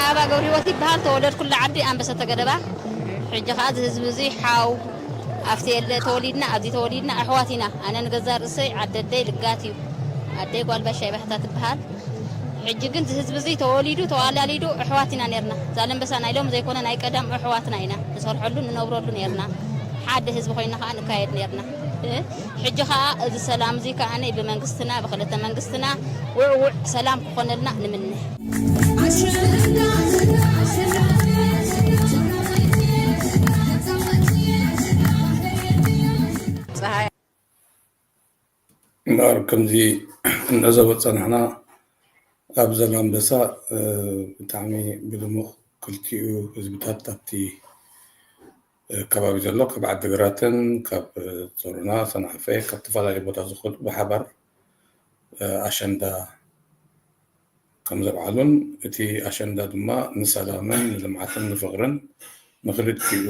ኣባ ገብረ ህይወት ይበሃል። ተወለድኩላ ዓዲ ኣንበሰተ ገደባ። ሕጂ ኸዓ እዚ ህዝቢ እዚ ሓው ኣብቲ የለ ተወሊድና ኣብዚ ተወሊድና ኣሕዋት ኢና። ኣነ ንገዛ ርእሰይ ዓደደይ ልጋት እዩ። ኣደይ ጓል ባሻይ ባህታ ትበሃል። ሕጂ ግን እዚ ህዝቢ እዚ ተወሊዱ ተዋላሊዱ ኣሕዋት ኢና ነርና። ዛለንበሳ ናይ ሎም ዘይኮነ ናይ ቀደም ኣሕዋትና ኢና ንሰርሐሉ ንነብረሉ ነርና። ሓደ ህዝቢ ኮይና ከዓ ንካየድ ነርና። እ? ሕጂ ከዓ እዚ ሰላም እዚ ከዓ ብመንግስትና ብክልተ መንግስትና ውዕውዕ ሰላም ክኾነልና ንምነ። ፀሃይ እምበኣር ከምዚ እንዕዘቦ ዝጸናሕና ኣብ ዘላንበሳ፣ እ፣ ብጣዕሚ ብድሙቕ ክልቲኡ ህዝብታት ኣብቲ፣ እ፣ ከባቢ ዘሎ ካብ ዓዲግራትን ካብ፣ እ፣ ጾሮና፣ ሰንዓፈ ካብ ዝተፈላለዩ ቦታ ዝኸዱ ብሓባር፣ እ፣ ኣሸንዳ ከም ዘብዓሉን እቲ ኣሸንዳ ድማ ንሰላምን ንልምዓትን ንፍቕርን ንክልቲኡ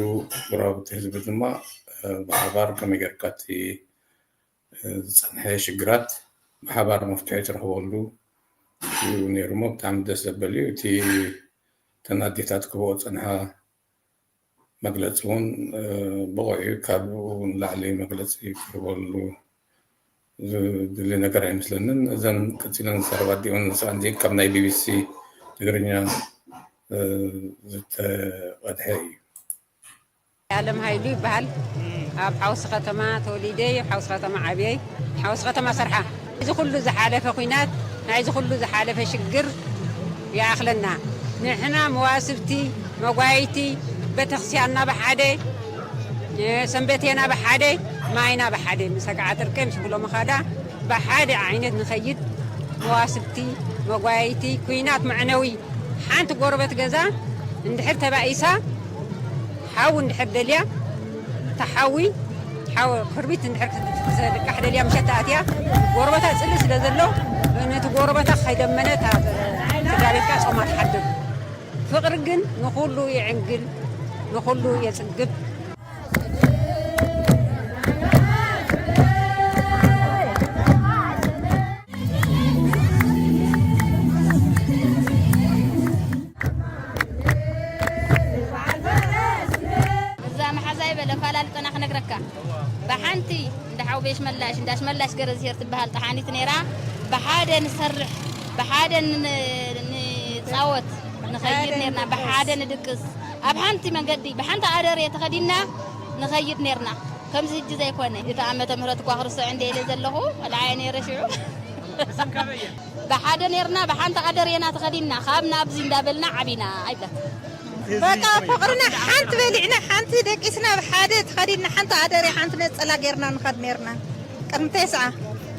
ጎረባብቲ ህዝቢ ድማ፣ እ፣ ብሓባር ከመይ ጌርካ እቲ ዝጸንሐ ሽግራት ብሓባር መፍትሒ ትረኽበሉ እዩ ነይሩ እሞ ብጣዕሚ ደስ ዘበል እዩ። እቲ እተን ኣዴታት ክህብኦ ዝጸንሓ መግለጺ እውን፣ እ፣ ብቑዕ እዩ። ካብኡ ንላዕሊ መግለጺ ክህበሉ ዝድሊ ነገር ኣይመስለንን። እዘን ቀጺለን ዝዛረባ ኣዲኦን ንስኣን እዚአን ካብ ናይ ቢ ቢ ሲ ትግርኛ፣ እ፣ ዝተቐድሐ እዩ። ኣለም ሃይሉ ይበሃል። ኣብ ሓውሲ ከተማ ተወሊደ፣ ኣብ ሓውሲ ከተማ ዓብየ፣ ሓውሲ ከተማ ሰርሓ። እዚ ኩሉ ዝሓለፈ ኲናት፣ ናይዚ ኩሉ ዝሓለፈ ሽግር ይኣኽለና። ንሕና መዋስብቲ፣ መጓየይቲ፣ ቤተክርስትያንና ብሓደ፣ ሰንበቴና ብሓደ፣ ማይና ብሓደ፣ ምስ ኣግዓ ጥርቄ፣ ምስ ጉሎ መኻዳ ብሓደ ዓይነት ንኸይድ መዋስብቲ፣ መጓየይቲ፣ ኲናት መዕነዊ። ሓንቲ ጎረበት ገዛ እንድሕር ተባኢሳ፣ ሓዊ እንድሕር ደልያ፣ እታ ሓዊ፣ ሓዊ ክርቢት እንድሕር ክትልቃሕ ደልያ፣ ምሸት ኣትያ፣ ጎረበታ ጽልኢ ስለ ዘሎ፣ ነቲ ጎረበታ ከይደመነ እታ ስድራ ቤትካ ጾማ ትሓድር። ፍቕሪ ግን ንኹሉ ይዕንግል፣ ንኹሉ የጽግብ። እዛ መሓዛይ በለ፣ ኣፈላልጠና ክነግረካ። ብሓንቲ እንዳ ሓውቤሽ መላሽ፣ እንዳ ሽመላሽ ገረዝሄር ትበሃል ጠሓኒት ነይራ። ብሓደ ንሰርሕ፣ ብሓደ ን-፣ ንጻወት ንኸይድ ነርና፣ ብሓደ ንድቅስ። ኣብ ሓንቲ መንገዲ፣ ብሓንቲ ኣደርየ ተኸዲና ንኸይድ ነርና። ከምዚ ሕጂ ዘይኮነ። እቲ ዓመተ ምህረት እኳ ክርስዕ እንደ ኢለ ዘለኹ፣ ቆልዓ እየ ነይረ ሽዑ። ብሓደ ነርና፣ ብሓንቲ ኣደርየና ተኸዲና፣ ካብ ናብዚ እንዳበልና ዓቢና ኣይብለት። በቃ ፍቕርና ሓንቲ በሊዕና፣ ሓንቲ ደቂስና፣ ብሓደ ተኸዲና፣ ሓንቲ ኣደርየ፣ ሓንቲ ነጸላ ጌርና ንኸድ ነርና። ቅድሚ ተስዓ።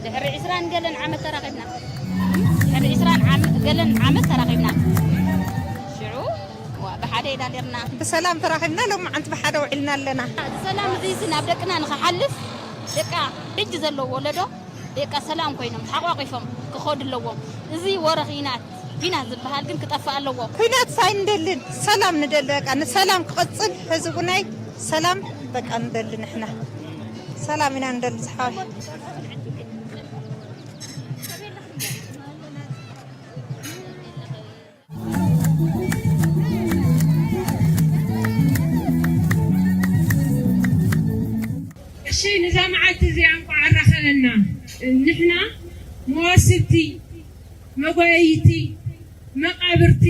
ድሕሪ ዕስራን ገለን ዓመት ተራኺብና። ድሕሪ ዕስራን ዓመ-፣ ገለን ዓመት ተራኺብና። ሽዑ፣ ዋ፣ ብሓደ ኢና ነርና። ብሰላም ተራኺብና፣ ሎማዓንቲ ብሓደ ውዒልና ኣለና። እዚ ሰላም እዚ፣ እዚ ናብ ደቅና ንኽሓልፍ፣ ደቃ ሕጂ ዘለዉ ወለዶ፣ ደቃ ሰላም ኮይኖም፣ ተሓቋቂፎም ክኸዱ ኣለዎም። እዚ ወረ ኺናት፣ ኺናት ዝበሃል ግን ክጠፍእ ኣለዎ። ኲናት ኣይንደልን፣ ሰላም ንደሊ። በቃ ንሰላም ክቕጽል ህዝቡናይ ሰላም በቃ ንደሊ ንሕና። ሰላም ኢና ንደሊ ዝሓወይ። እሺ፣ ንዛ መዓልቲ እዚኣ እንቋዕ ኣራኸበና። ንሕና መዋስብቲ፣ መጓየይቲ፣ መቓብርቲ፣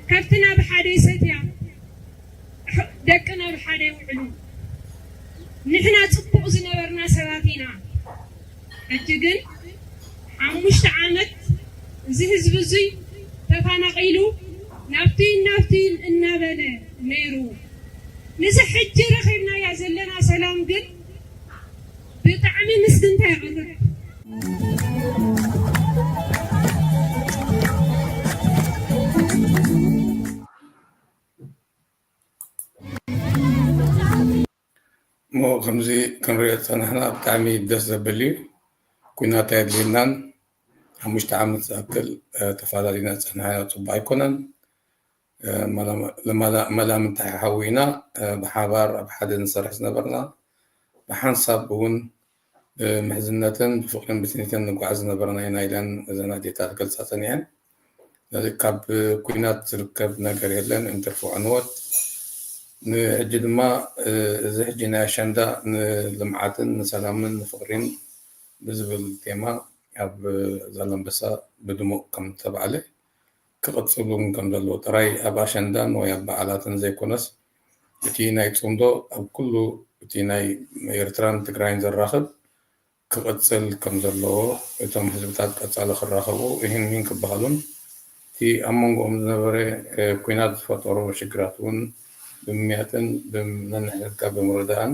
ከብትና ብሓደ ይሰትያ፣ ደቅና ብሓደ ይውዕሉ። ንሕና ጽቡቕ ዝነበርና ሰባት ኢና። ሕጂ ግን ሓሙሽተ ዓመት እዚ ህዝቢ እዙይ ተፈናቒሉ ናብቲ ናብቲ እናበለ ነይሩ። ንዚ ሕጂ ረኺብናያ ዘለና ሰላም ግን ብጣዕሚ ምስግንታ የቕርብ። እሞ ከምዚ ክንሪኦ ዝጸናሕና ብጣዕሚ ደስ ዘብል እዩ። ኲናት ኣየድልየናን። ሓሙሽተ ዓመት ዝኣክል፣ እ፣ ተፈላለዩና ዝጸናሕና ጽቡቕ ኣይኮነን። እ፣ መላ-፣ መላ-፣ መላምንቲ ሓዊና፣ እ፣ ብሓባር ኣብ ሓደ ንሰርሕ ዝነበርና፣ ብሓንሳብ እውን ብምሕዝነትን ብፍቕርን ብስኒትን ንጓዓዝ ዝነበርና ኢና ኢለን እዘን ኣዴታት ክገልጻ ጸኒሐን። ነዚ ካብ ኩናት ዝርከብ ነገር የለን፣ እንትርፎ ዕንወት። ንሕጂ ድማ እዚ ሕጂ ናይ ኣሸንዳ ንልምዓትን ንሰላምን ንፍቕሪን ብዝብል ቴማ ኣብ ዛላምበሳ ብድሙቕ ከም ተባዕለ ክቕጽል እውን ከም ዘለዎ ጥራይ ኣብ ኣሸንዳን ወይ ኣብ በዓላትን ዘይኮነስ እቲ ናይ ጽምዶ ኣብ ኩሉ እቲ ናይ ኤርትራን ትግራይን ዘራኽብ ክቕጽል ከም ዘለዎ እቶም ህዝብታት ቀጻሊ ክራኸቡ ይህን ይህን ክበሃሉን እቲ ኣብ መንጎኦም ዝነበረ ኩናት ዝፈጠሮ ሽግራት እውን ብምምያጥን ነንሕድሕድካ ብምርዳእን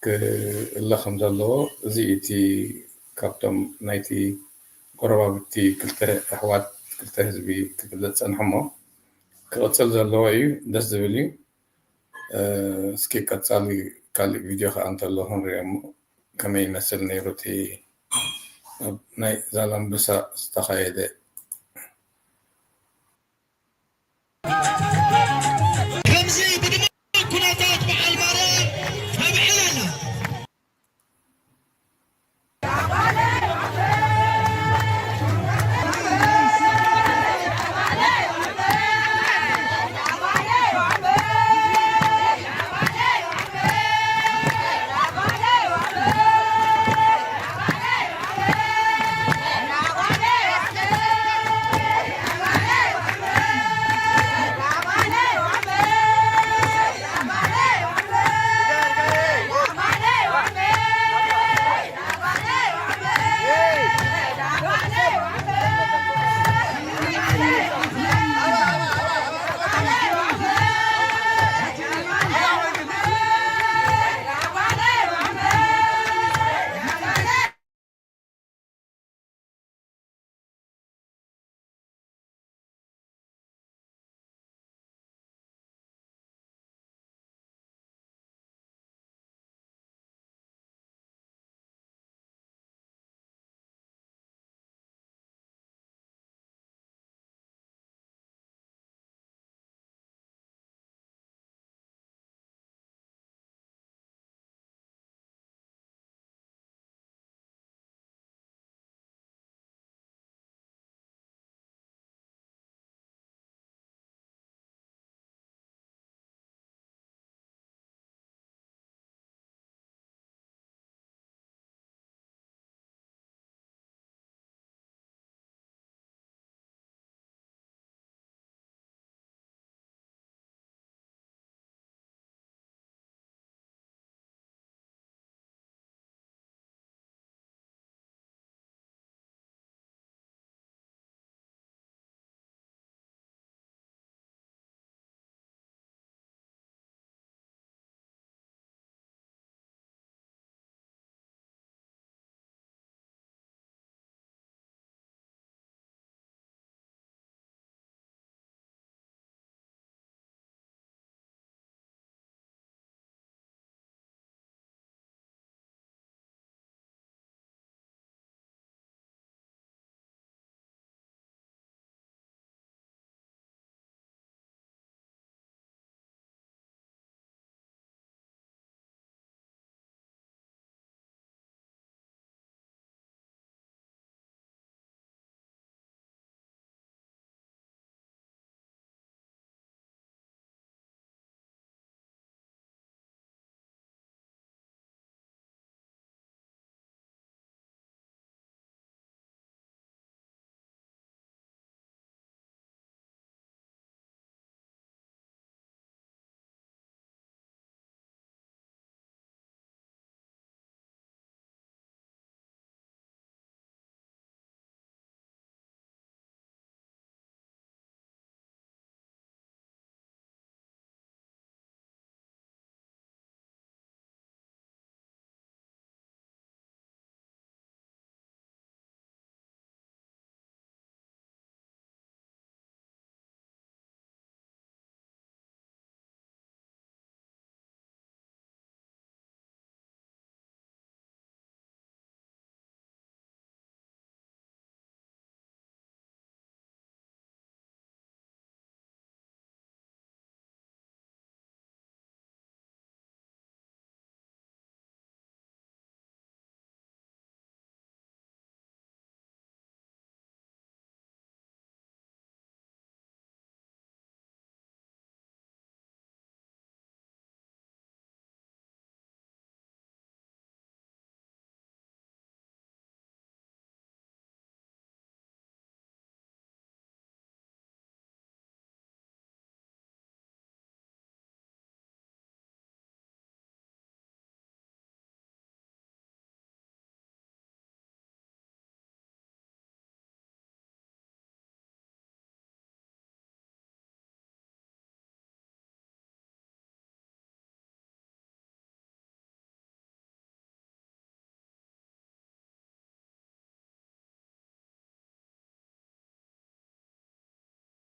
ክእለ ከም ዘለዎ እዚ እቲ ካብቶም ናይቲ ጎረባብቲ ክልተ ኣሕዋት ክልተ ህዝቢ ክግለጽ ጸንሐሞ ክቕጽል ዘለዎ እዩ። ደስ ዝብል እዩ። እስኪ ቀጻሊ ካልእ ቪድዮ ከዓ እንተሎ ክንሪኦ እሞ ከመይ ይመስል ነይሩ እቲ ኣብ ናይ ዛላምበሳ ዝተኻየደ